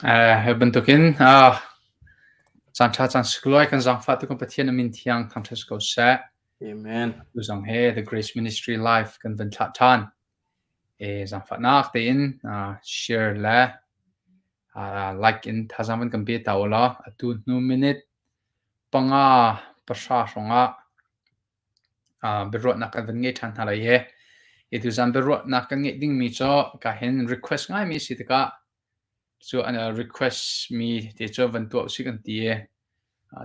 Hi bantukin caan ṭha caan sunglawi kan zaangfah tu kan Pathian a min thiang thangṭhat si ko seh. Amen. Tu zong he The Grace Ministry Live kan van thlah ṭhan. Zaangfahnak tein share le like in thazaang van kan pe ta u law atu hnu minute 5 pahra hrawngah biaruahnak kan van ngei ṭhan hna lai hi. Hi tuzan biaruahnak kan ngeih dingmi cu ka hin request ngaimi si tikah cu an request mi te cu van tuah usih kan ti i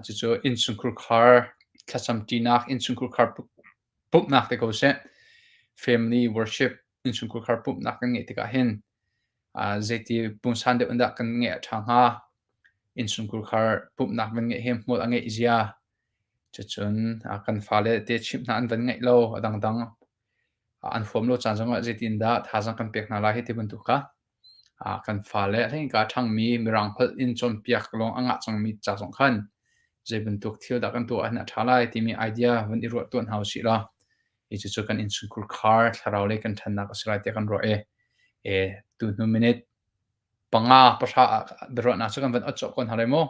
cucu innchungkhur khar thlacam ṭinak innchungkhur khar pumhnak te ko seh. Family worship innchungkhur khar pumhnak kan ngeih tikah hin zeiti pungsan deuh in dah kan ngeih a ṭha hnga? Innchungkhur khar pumhnak van ngeih hi hmual a ngeih zia. Cucun kan fale te chimh hna an van ngeih lo a dangdang an huam lo caan zongah zeitindah thazaang kan pek hna lai hi ti bantuk kha kan fale hleiin a ṭhangmi Mirang holh in cawnpiak lawng a ngah cangmi ca zong khan zei bantuk thil dah kan tuah ahhin a ṭha lai timi idea van i ruah tuah hna usih law hi cucu kan innchungkhur khar thlarau lei kan ṭhannak a si lai tiah kan ruah i tu hnu minute 5 pahra ah biaruahnak cu kan van otcawh ko hna lai mu.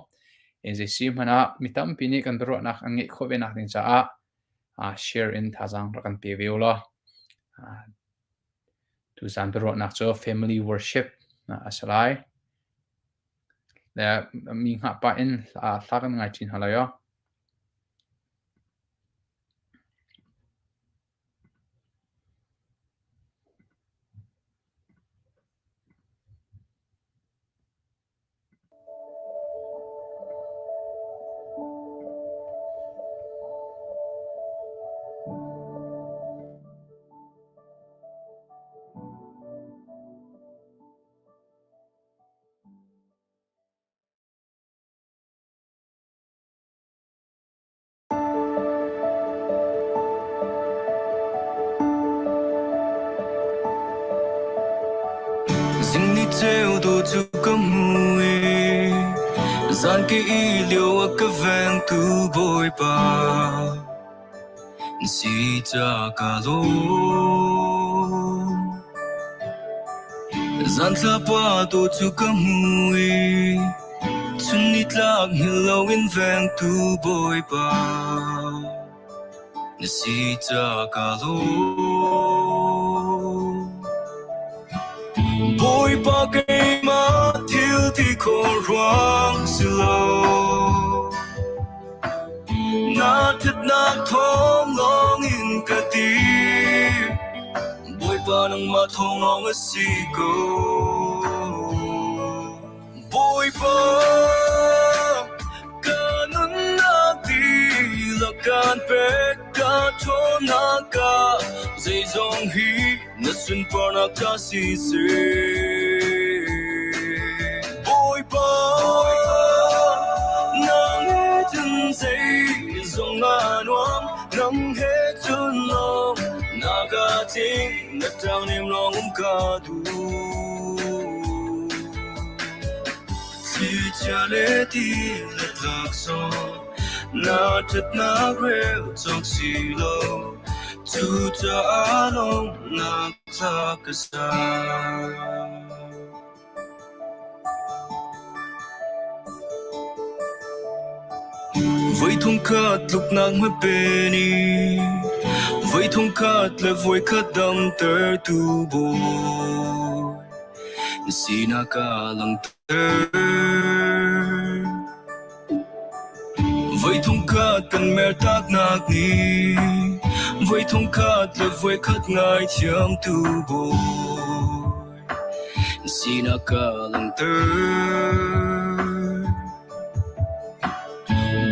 Zei si hmanh ah mi tampi nih kan biaruahnak an ngeih khawh ve nak ding caah share in thazaang rak kan pe ve u law. Tuzaan biaruahnak cu family worship a si lai. Le mi hngah pah in hla kan ngai ṭi hna lai aw. Zing ni ceu do cu ka hmu i zan ke i lio a ka vengtu Bawipa si ca ka lawm. Zan thlapa do cu ka hmu i Chun nitlak hngilh loin vengtu Bawipa na si ca ka lawm. Bawipa keimah thil ti khawh ruang si lo. Na ṭhatnak thawng lawng in ka ti. Bawipa nangmah thawng lawng a si ko. Bawipa ka nunnak dihlak kaan pek ka ṭhawnnak ah zeizong hi na sunparnak ca siseh. Bawipa nang he cun zeizong a nuam nang he cun lawng na ka tling na ṭangnem lawng um ka duh. Thlichia le ti le tlak sawh na ṭhatnak rel cawk si lo cucaah lawmhnak hla ka sa. Voi thongkhat tluknak hmape nih voi thongkhat le voikhat damtertu Bawi na sinak a langhter. Voi thongkhat kan mertaknak nih voi thongkhat le voikhat ngaithiamtu Bawi Sinak a langhter.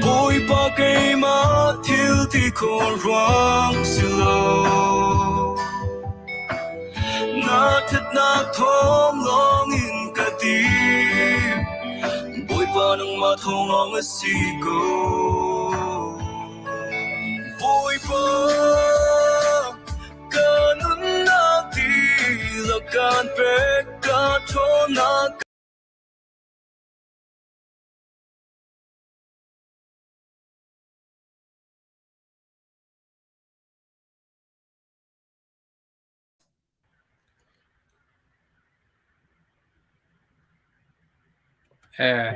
Bawipa keimah thil ti khawh ruang si lo. Na ṭhatnak thawng lawng in ka ti. Bawipa nangmah thawng lawng a si ko. Bawipa Ka nunnak dihlak kaan pek, ka ṭhawnnak.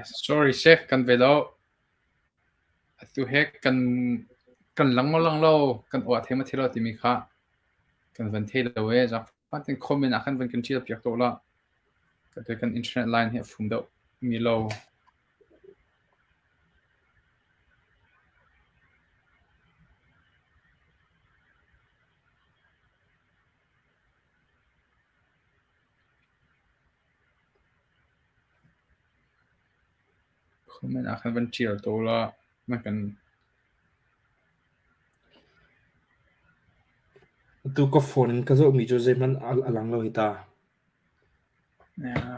Sorry seh kan ve lo. Atu he kan kan lang maw lang lo, kan uah thei ma thei lo timi kha kan van thei lo ee. Zaangfah tein comment ah khan van kan ṭial piak tuah ulaw. Kan internet line hi a fum deuh mi lo. Comment ah khan van ṭial te ulaw na kan Atu ka phone in ka zohmi cu zeihmanh a lang lo hi ta.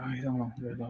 Hi dong lang ve lo.